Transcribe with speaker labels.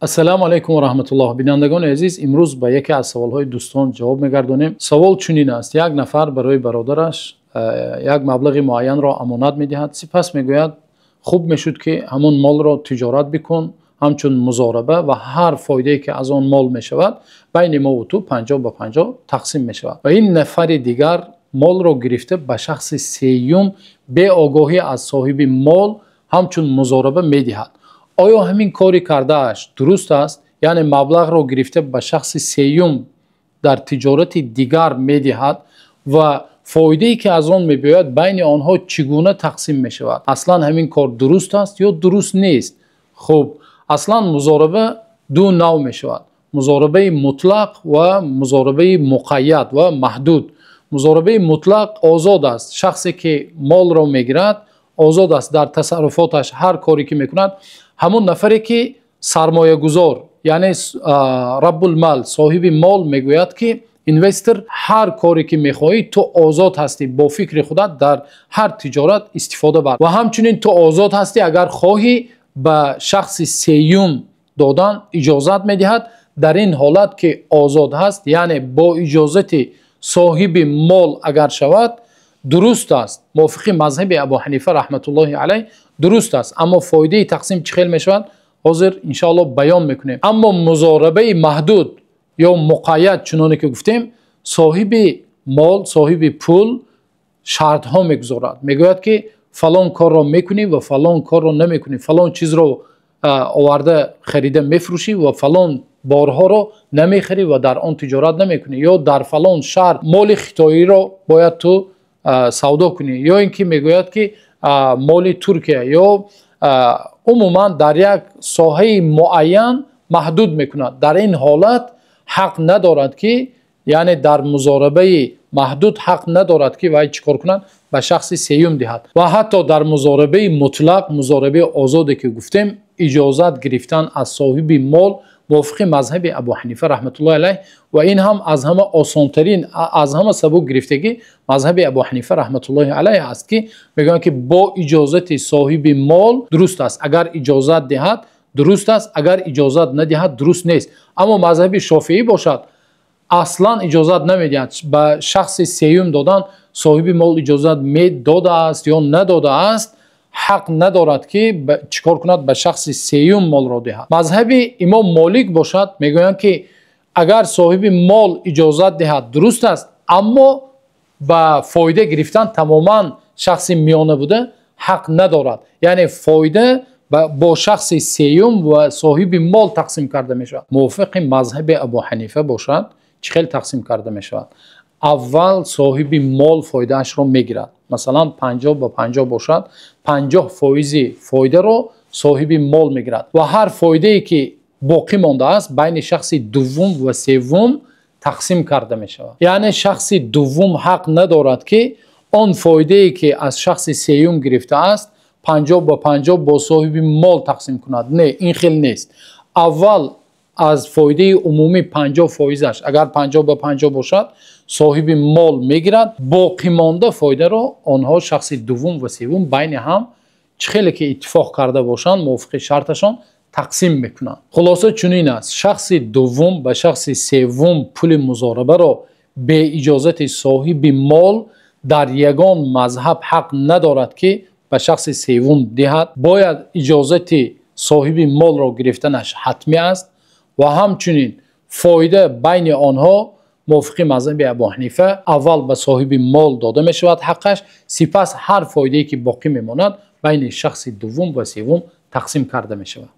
Speaker 1: Ассалому алайкум ва раҳматуллоҳ. Бинандагони азиз, имрӯз ба яке аз саволҳои дӯстон ҷавоб мегардонем. Савол чунин аст: як нафар барои бародараш як маблағи муайянро амонат медиҳад, сипас мегӯяд хуб мешуд ки ҳамон молро тиҷорат бикун, ҳамчун музораба, ва ҳар фоидае ки аз он мол мешавад байни мо ва ту 50 ба 50 тақсим мешавад. Ва ин нафари дигар молро гирифта ба шахси сеюм беогоҳӣ аз соҳиби мол ҳамчун музораба медиҳад. Оё ҳамин кори кардааш дуруст аст? Яъне маблағро гирифта ба шахси сеюм дар тиҷорати дигар медиҳад ва фоидае ки аз он мебиёяд байни онҳо чӣ гуна тақсим мешавад? Аслан ҳамин кор дуруст аст ё дуруст нест? Хуб, аслан музораба ду нав мешавад: музорабаи мутлақ ва музорабаи муқайяд ва маҳдуд. Музорабаи мутлақ озод аст. Шахсе ки молро мегирад, озод аст дар тасарруфоташ, ҳар коре ки мекунад. Ҳамон нафаре ки сармоягузор, яъне раббулмал, соҳиби мол, мегӯяд ки инвестор, ҳар коре ки мехоҳӣ, ту озод ҳастӣ, бо фикри худат дар ҳар тиҷорат истифода бар, ва ҳамчунин ту озод ҳастӣ, агар хоҳӣ ба шахси сеюм додан иҷозат медиҳад. Дар ин ҳолат ки озод ҳаст, яъне бо иҷозати соҳиби мол агар шавад, дуруст аст. Мувофиқи мазҳаби Абу Ҳанифа раҳматуллоҳи алайҳ дуруст аст. Аммо фоидаи тақсим чӣ хел мешавад, ҳозир иншоаллоҳ баён мекунем. Аммо музорабаи маҳдуд ё муқайяд, чуноне ки гуфтем, соҳиби мол, соҳиби пул шартҳо мегузорад, мегӯяд ки фалон корро мекунӣ ва фалон корро намекунӣ, фалон чизро оварда харида мефурӯшӣ ва фалон борҳоро намехарӣ ва дар он тиҷорат намекунӣ, ё дар фалон шаҳр моли хитоиро бояд ту савдо кунӣ, ё ин ки мегӯяд ки моли Туркия, ё умуман дар як соҳаи муайян маҳдуд мекунад. Дар ин ҳолат ҳақ надорад ки, яъне дар музорабаи маҳдуд ҳақ надорад ки вай чӣ кор кунад, ба шахси сеюм диҳад. Ва ҳатто дар музорабаи мутлақ, музорабаи озоде ки гуфтем, иҷозат гирифтан аз соҳиби мол мувофиқи мазҳаби Абу Ҳанифа раҳматуллоҳи алайҳ, ва ин ҳам аз ҳама осонтарин, аз ҳама сабук гирифтагӣ мазҳаби Абу Ҳанифа раҳматуллоҳи алайҳ аст, ки мегӯянд ки бо иҷозати соҳиби мол дуруст аст. Агар иҷозат диҳад, дуруст аст, агар иҷозат надиҳад, дуруст нест. Аммо мазҳаби Шофиӣ бошад, аслан иҷозат намедиҳад ба шахси сеюм додан. Соҳиби мол иҷозат медодааст ё надодааст, ҳақ надорад ки чӣ кор кунад, ба шахси сеюм молро диҳад. Мазҳаби имом Молик бошад, мегӯянд ки агар соҳиби мол иҷозат диҳад, дуруст аст, аммо ба фоида гирифтан тамоман шахси миёна буда ҳақ надорад. Яъне фоида бо шахси сеюм ва соҳиби мол тақсим карда мешавад. Мувофиқи мазҳаби Абу Ҳанифа бошад, чӣ хел тақсим карда мешавад? Аввал соҳиби мол фоидаашро мегирад. Масалан, 50 ба 50 бошад, 50 фоизи фоидаро соҳиби мол мегирад ва ҳар фоидае ки боқӣ мондааст, байни шахси дуввум ва севум тақсим карда мешавад. Яъне шахси дуввум ҳақ надорад ки он фоидае ки аз шахси сеюм гирифтааст, 50 ба 50 бо соҳиби мол тақсим кунад. Не, ин хел нест. Аввал аз фоидаи умумӣ 50 фоизаш, агар 50 ба 50 бошад, соҳиби мол мегирад. Боқимонда фоидаро онҳо, шахси дуввум ва севум, байни ҳам чӣ хеле ки иттифоқ карда бошанд, мувофиқи шарташон тақсим мекунанд. Хулоса чунин аст: шахси дуввум ба шахси севум пули музорабаро беиҷозати соҳиби мол дар ягон мазҳаб ҳақ надорад ки ба шахси севум диҳад. Бояд иҷозати соҳиби молро гирифтанаш ҳатмӣ аст. Ва ҳамчунин фоида байни онҳо мувофиқи мазҳаби Абу Ҳанифа аввал ба соҳиби мол дода мешавад ҳаққаш, сипас ҳар фоидае ки боқӣ мемонад, байни шахси дуввум ва севум тақсим карда мешавад.